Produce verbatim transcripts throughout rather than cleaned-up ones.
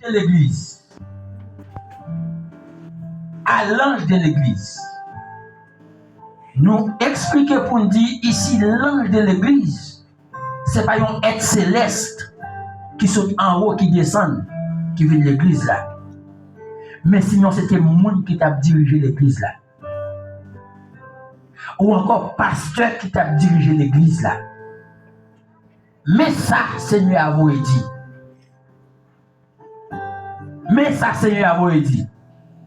de l'église. À l'ange de l'église. Nou eksplike pou n di isi, l'ange de l'église, se pa yon èt selès ki sot anwo, ki desann, ki vin legliz la. Men sinon, se te moun ki t ap dirije legliz la. Ou ankò, pastè ki t ap dirije legliz la. Men sa Senyè a voye di. Men sa Senyè a voye di.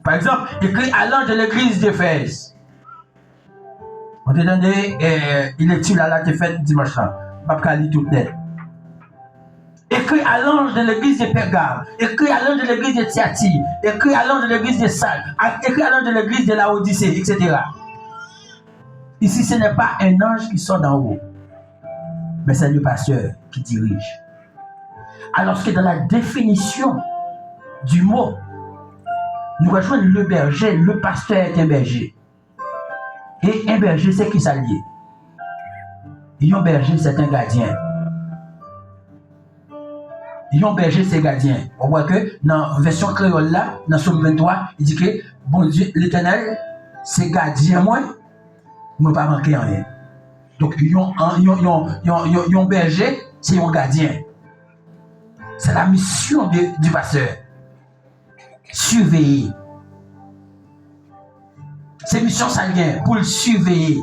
Pa egzanp, écrit à l'ange de l'église d'Éphèse. Ou te tande, eh, lekti la, la te fèt dimanch lan. M p ap ka li tout nèt. Écrit à l'ange de l'église de Pergame, écrit à l'ange de l'église de Thyatire, écrit à l'ange de l'église de Sardes, écrit à l'ange de l'église de Laodicée, et cetera. Ici, ce n'est pas un ange qui sort d'en haut, mais c'est le pasteur qui dirige. Alors que dans la définition du mot, nou va jwenn le berger, le pasteur est un berger. E un berger, se ki sa l ye? Yon bèje, se un gadyen. Yon bèje, se gadyen. Ou wè ke nan vèsyon kreyòl la, nan Sòm venntwa, li di ke Bondye, Letènèl, se gadyen mwen, mwen pa manke anyen. Donk, yon, yon, yon, yon, yon, yon bèje, se yon gadyen. C'est la mission de, du pasteur. Siveye. Se misyon sa l gen, pou l siveye.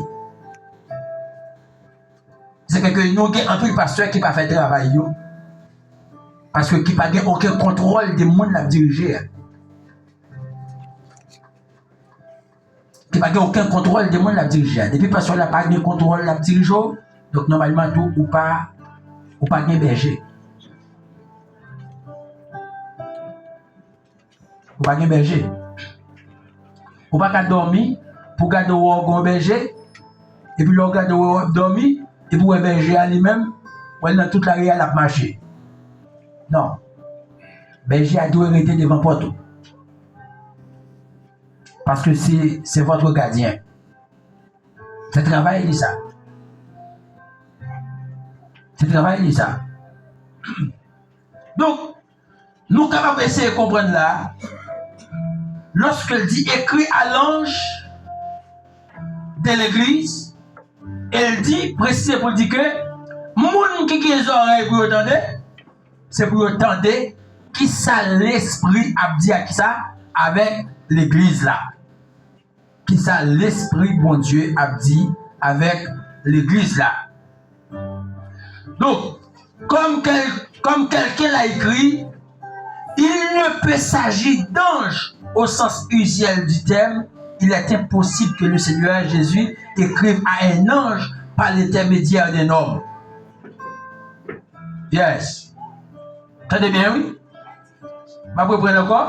Se fè ke nou gen anpil pastè ki pa fè travay yo. Paske ki pa gen okenn kontwòl de moun l ap dirije a. Ki pa gen okenn kontwòl de moun l ap dirije a. Depi pastè la pa gen kontwòl, l ap dirije w, donk nòmalman tou, ou pa, ou pa gen bèje. Ou pa gen bèje. Ou pa ka dòmi pou gade w wè w gen yon bèje, epi lè w gade w wè w ap dòmi, epi w wè bèje a li menm, w wè l nan tout lari a, l ap mache. Non. Bèje a dwe rete devan pòt ou. Paske se, se votre gardien. Se travay li sa. Se travay li sa. Donk, nou kapab eseye konprann la, lòske l di écrit à l'ange de l'église, e l di, presize pou l di ke moun ki gen zòrèy pou yo tande, se pou yo tande kisa Lespri ap di a kisa avèk legliz la. Kisa Lespri Bondye ap di avèk legliz la. Donk, comme quel-, comme quelqu'un l'a écrit, il ne peut s'agir d'ange au sens usuel du terme. Il est impossible que le Seigneur Jésus écrive à un ange par l'intermédiaire d'un homme. Yes. Tande byen, wi. M ap reprann ankò.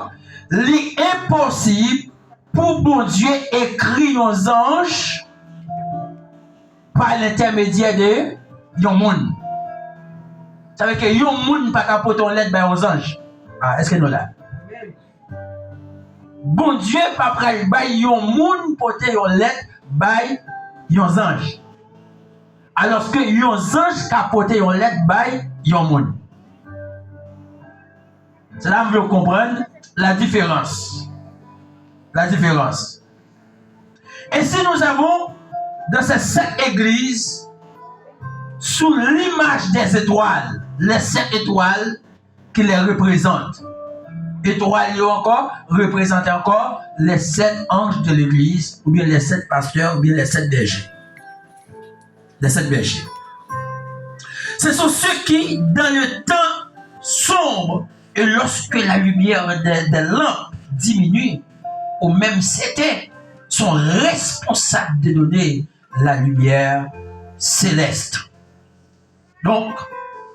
Li enposib pou Bondye ekri yon zanj pa lentèmedyè de yon moun. Sa vle ke yon moun pa ka pote yon lèt bay yon zanj. Ah, èske nou la? Bondye pa pral bay yon moun pote yon lèt bay yon zanj. Alòske yon zanj ka pote yon lèt bay yon moun. Se la m vle w konprann la diferans. La diferans. Et si nous avons dans ces sept églises, sous l'image des étoiles, les sept étoiles qui les représentent. Etwal yo ankò reprezante ankò les sept anges de l'église, oubyen les sept pasteurs, oubyen les sept bergers. Les sept bergers. Ce sont ceux qui, dans le temps sombre, et lorsque la lumière des, des lampes diminue, au même certain, sont responsables de donner la lumière céleste. Donk,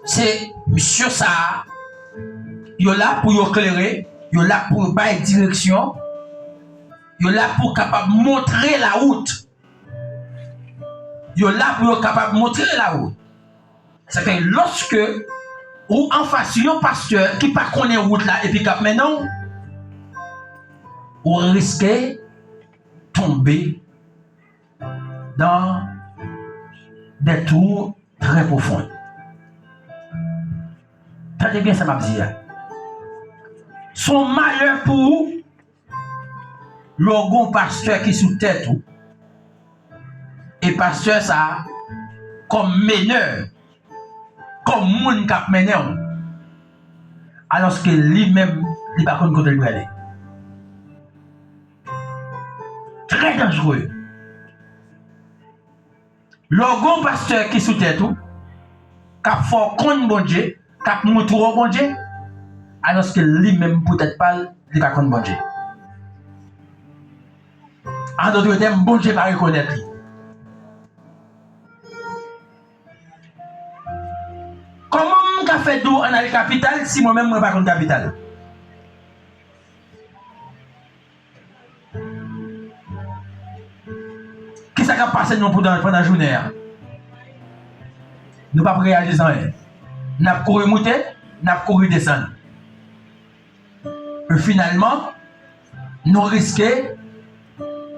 se misyon sa a, yo la pou yo klere, yo la pou yo bay direksyon, yo la pou kapab montre lawout. Yo la pou yo kapab montre lawout. Sèke lòske ou anfas yon pastè ki pa konnen wout la epi k ap mennen w, ou riske tonbe dans des trous très profonds. Tande byen sa m ap di a. Se yon malè pou ou lè w gen yon pastè ki sou tèt ou. E pastè sa a, kòm menè, kòm moun k ap mennen w, alòske li menm, li pa konn kote l prale. Trè danjere. Lè w gen yon pastè ki sou tèt ou, k ap fè w konn Bondye, k ap montre w Bondye, alòske li menm, pou tèt pa l, li pa konn Bondye. An dòt tèm, Bondye pa rekonèt li. Kòman m ka fè di w ann al kapital si mwen menm mwen pa konn kapital? Kisa k ap pase nou pandan, pandan jounen an? Nou p ap reyalize anyen. N ap kouri moute, n ap kouri desann. E finalman, nou riske,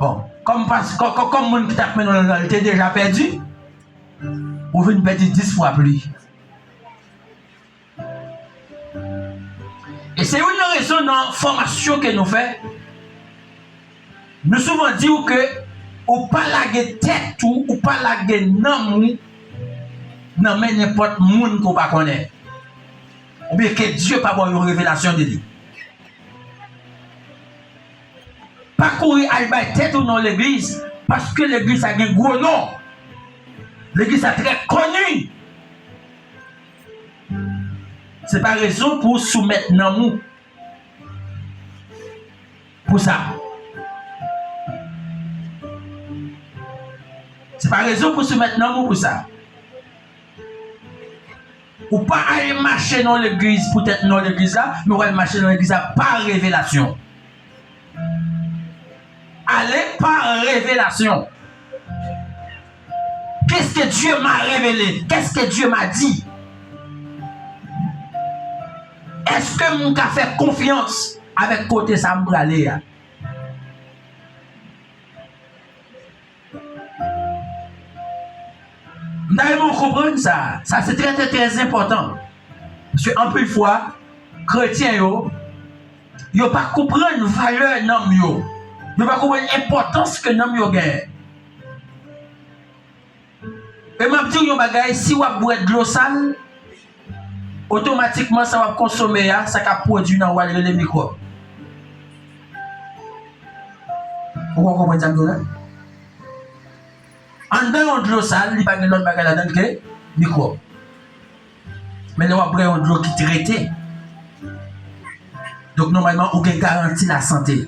bon, kòm pas-, kò-, kò-, kòm moun ki t ap mennen w la, li te deja pèdi, ou vin pèdi dis fwa plis. E se youn nan rezon nan fòmasyon ke nou fè. Nou souvan di w ke ou pa lage tèt ou, ou pa lage nanm ou nan men nenpòt moun ke w pa konnen. Oubyen ke Dye pa ba w yon revelasyon de li. Pa kouri al bay tèt ou nan legliz, paske legliz sa gen gwo non. Legliz sa trè koni. Se pa rezon pou w soumèt nanm ou pou sa. Se pa rezon pou w soumèt nanm ou pou sa. Ou pa al mache nan legliz poutèt non legliz la, men w al mache nan legliz la pa revelasyon. Ale pa revelasyon. Qu'est-ce que Dieu m'a révélé? Qu'est-ce que Dieu m'a dit? Èske m ka fè konfyans avèk kote sa m prale a? M ta renmen w konprann sa. Sa se trè, trè, trè enpòtan. Paske anpil fwa, kretyen yo, yo pa konprann valè nanm yo. Yo pa konprann enpòtans ke nanm yo genyen. E m ap di w yon bagay, si w ap bwè dlo sal, otomatikman sa w ap konsome a, sa k ap pwodui nan ou a, l rele mikwòb. Ou konn konprann sa m di w la? Anndan yon dlo sal, li pa gen lòt bagay ladan l ke mikwòb. Men lè w ap bwè yon dlo ki trete, donk nòmalman ou gen garanti lasante.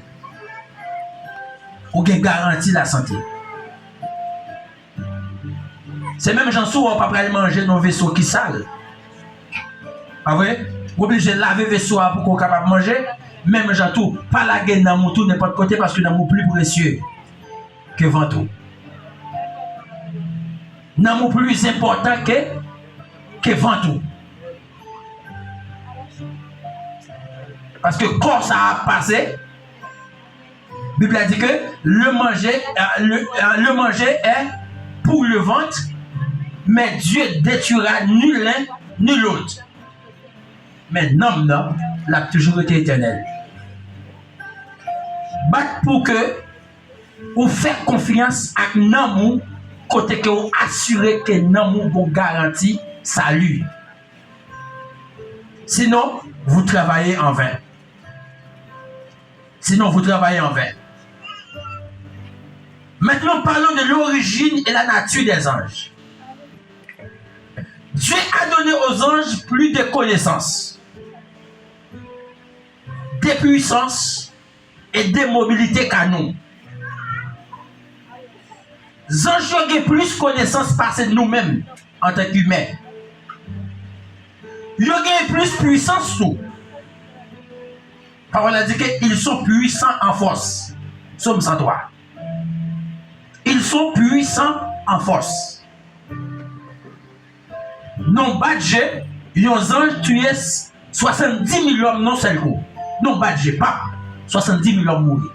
Ou gen garanti lasante. Se menm jan si w pa pral manje nan yon veso ki sal. Pa vre? Ou oblije lave veso a pou ke w kapab manje. Menm jan tou, pa lage nanm ou tou nenpòt kote, paske nanm ou pli presye ke vant ou. Nanm ou pli enpòtan ke, ke vant ou. Paske kò sa a ap pase, Bib la di ke le manger, euh, le, euh, le manger est pour le ventre, mais Dieu détruira ni l'un ni l'autre. Men nanm nan, l ap toujou rete etènèl. Bat pou ke ou fè konfyans ak nanm ou, kote ke ou asire ke nanm ou gon garanti sali. Sinon, vous travaillez en vain. Sinon, vous travaillez en vain. Maintenant, parlons de l'origine et la nature des anges. Dieu a donné aux anges plus de connaissances, de puissance et de mobilité qu'à nous. Zanj yo gen plis konesans pase nou menm antanke imen. Yo gen plis pwisans tou. Pawòl la di ke ils sont puissants en force. Sòm san twa. Ils sont puissants en force. Nan bat je, yon zanj tiye swasanndimil lòm nan yon sèl kou. Nan bat je, pap, swasanndimil lòm mouri.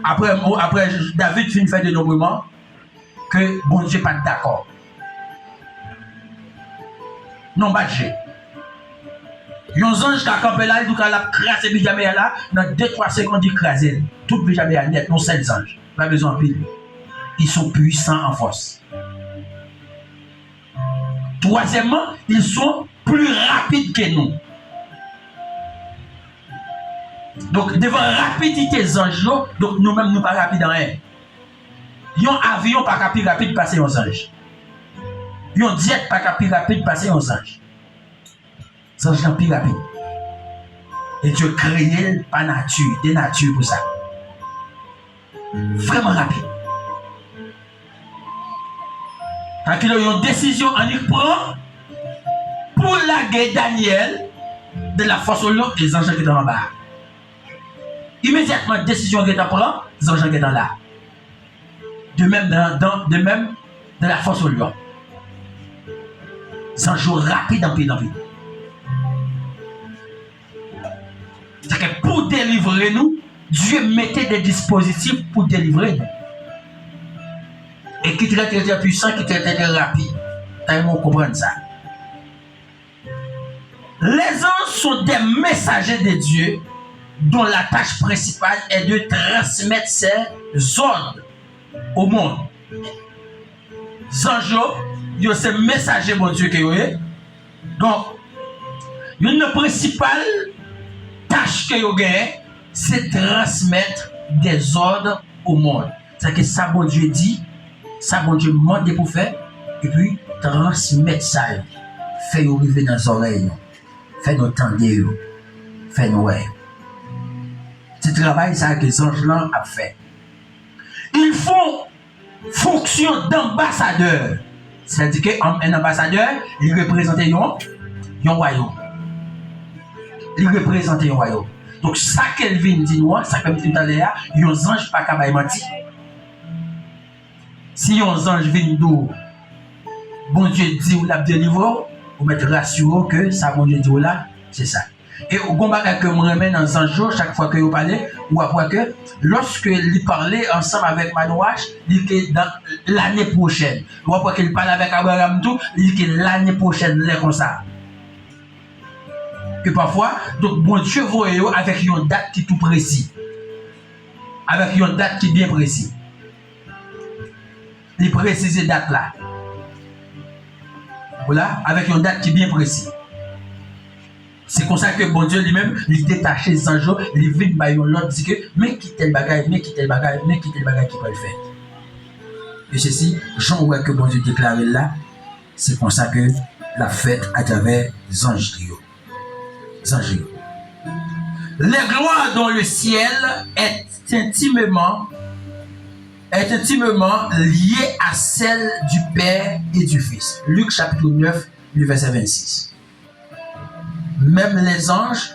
Apre, apre David fin fè denonbreman ke Bondye pa t dakò. Nan bat je. Yon zanj ka kanpe la, li tou ka l ap kraze pijama la, nan de twa segonn li kraze l. Tout pijama nèt, yon sèl zanj. Pa bezwen anpil. Ils sont puissants en force. Twazyèmman, ils sont plus rapides que nous. Donk, devan rapidite zanj yo, donk nou menm nou pa rapid anyen. Yon avyon pa ka pi rapid pase yon zanj. Yon jet pa ka pi rapid pase yon zanj. Zanj lan pi rapid. E Dye kreye l pa nati, de nati pou sa. Vrèman rapid. Kalkile yon desizyon annik pran pou lage Danyèl de la fosse au lion e zanj lan gentan anba. Imedyatman desizyon gentan pran, zanj lan gentan la. De même dans, dans, de même dans la fosse au lion. Zanj yo rapid anpil, anpil. Sa ke pou delivre nou, Dye mete de dispozitif pou delivre nou. E ki trè, trè, trè pwisan, ki trè, trè, trè rapid. Tann nou konprann sa. Les anges sont des messagers de Dieu dont la tâche principale est de transmettre ses ordres au monde. Zanj yo, yo se mesaje Bondye ke yo ye. Donk, youn nan prensipal tach ke yo genyen, se transmèt dèzòd o mond. Sèke sa Bondye di, sa Bondye mande pou fè, epi transmèt sa yo, fè yo rive nan zòrèy nou, fè nou tande yo, fè nou wè yo. Se travay sa ke zanj lan ap fè. Ils font fonction d'ambassadeur. Sètadi ke an, en anbasadè, li reprezante yon, yon wayòm. Li reprezante yon wayòm. Donk, sa ke l vin di nou an, sa ke m di nou talè a, yon zanj pa ka bay manti. Si yon zanj vin di w, Bondye di w l ap delivre w, ou mèt rasire w ke sa Bondye di w la, se sa. E gon bagay ke m renmen nan zanj yo, chak fwa ke yo pale, w ap wè ke lòske li pale ansanm avèk Manouach, li ke dan lane pwochèn. W ap wè ke li pale avèk Abraram tou, li ke lane pwochèn, lè konsa. E pafwa, donk, Bondye voye yo avèk yon dat ki tou presi. Avèk yon dat ki byen presi. Li presize dat la. Vwala, avèk yon dat ki byen presi. Se konsa ke Bondye li menm, li detache zanj yo, li vin bay yon lòd, di ke, men ki tèl bagay, men ki tèl bagay, men ki tèl bagay ki pral fèt. E sesi, jan w wè ke Bondye deklare l la, se konsa ke l ap fèt atravè zanj li yo. Zanj yo. Les gloires dans le ciel est intimement, est intimement liée à celle du Père et du Fils. Luc chapitre neuf, le verset vingt-six. Menm lèzanj,